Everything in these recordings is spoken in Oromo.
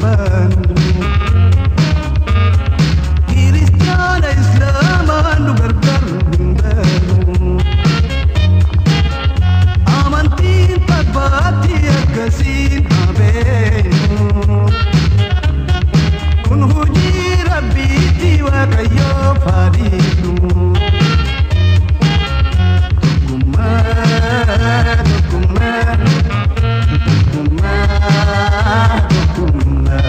dubbannu. Kiristaana Islaamaan nu gargar hin baanu. Amantiin tabbaatti akkasiin haa beeknu. Kun hojii Rabbiitti Waaqayyoof haa dhiifnu. Tokkummaa, tokkummaa, tokkummaa, tokkummaa.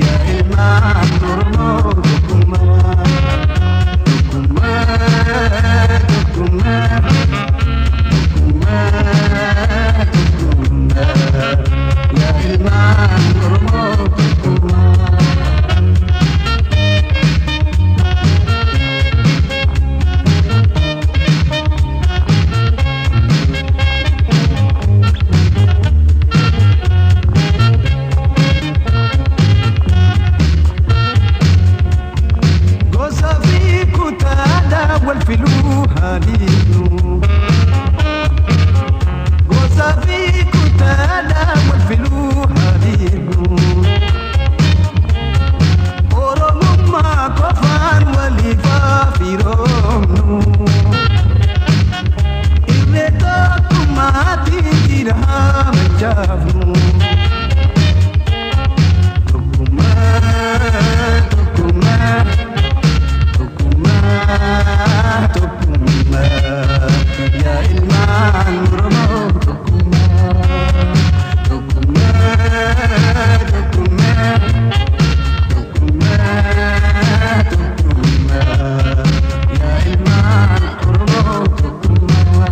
Yaa ilmaan Oromoo tokkummaa. Tokkummaa, tokkummaa, tokkummaa, tokkummaa. Yaa ilmaan Oromoo tokkummaa. Gosa fi kutaadhaa wal filuu haa dhiifnu. Gosa fi kutaadhaa wal filuu haa dhiifnu. Oromummaa qofaan waliif haa firoomnu. Irree tokkummaatiin jira haa machaafnu. Tokkummaa, tokkummaa. Tokkummaa, tokkummaa, yaa ilmaan Oromoo tokkummaa. Tokkummaa, tokkummaa, tokkummaa, tokkummaa, yaa ilmaan Oromoo tokkummaa.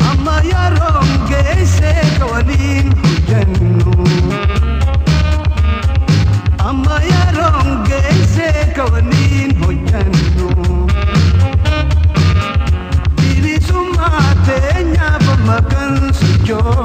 Amma yeroon geesse ka waliin hojjennu. Amma yeroon geesse ka waliin hojjennu. Bilisummaa teenyaaf amma kan sochoonu.